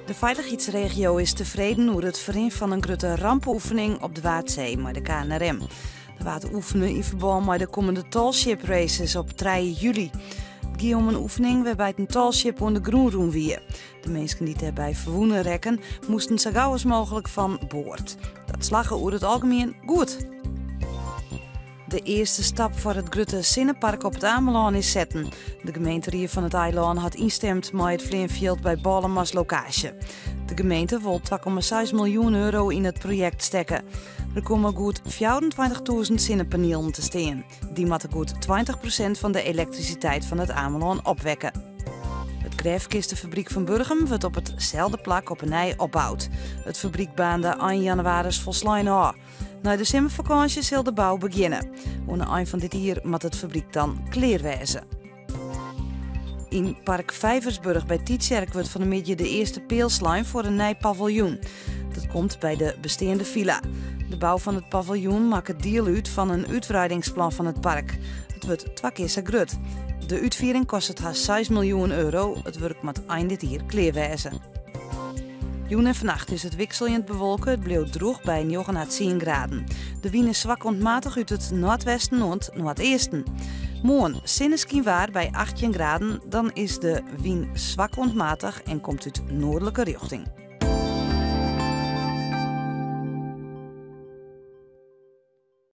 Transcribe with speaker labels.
Speaker 1: De Feilichheidsregio is tefreden oer it ferrin fan in grutte rampeoefening op de Waadsee mei de KNRM. Der waard oefene yn ferbân mei de kommende tallship races op 3 july. It gie om in oefening wêrby't in tallship oan de grûn rûn wie. De minsken dy't dêrby ferwûne rekken, moasten sa gau as mooglik fan board. Dat slagge oer it algemien goed. De earste stap foar it grutte sinnepark op It Amelân is setten. De gemeenterie fan it eilân hat ynstimd mei it fleanfjild by Ballum as lokaasje. De gemeente wol 2,6 miljoen euro yn it projekt stekke. Der komme goed 24.000 sinnepanielen te stean. Dy moatte goed 20 prosint fan de elektrisiteit fan It Amelân opwekke. It grêfkistefabryk fan Burgum wurdt op itselde plak op 'e nij opboud. It fabryk baarnde ein jannewaris folslein ôf. Nei de simmerfakânsje sil de bou begjinne. Oan 'e ein fan dit jier moat it fabryk dan klear wêze. Yn Park Vijversburg by Tytsjerk wurdt fan 'e middei de earste peal slein foar in nij paviljoen. Dat komt by de besteande filla. De bou fan it paviljoen makket diel út fan in útwreidingsplan fan it park. It wurdt twa kear sa grut. De útfiering kostet hast seis miljoen euro. It wurk moat ein dit jier klear wêze. Jûn en fannacht is it wikseljend bewolke. It bliuwt drûch by njoggen à tsien graden. De wyn is swak oant matich út it noardwesten oant noardeasten. Moarn sinneskynwaar by 18 graden. Dan is de wyn swak oant matich en komt út noardlike rjochting.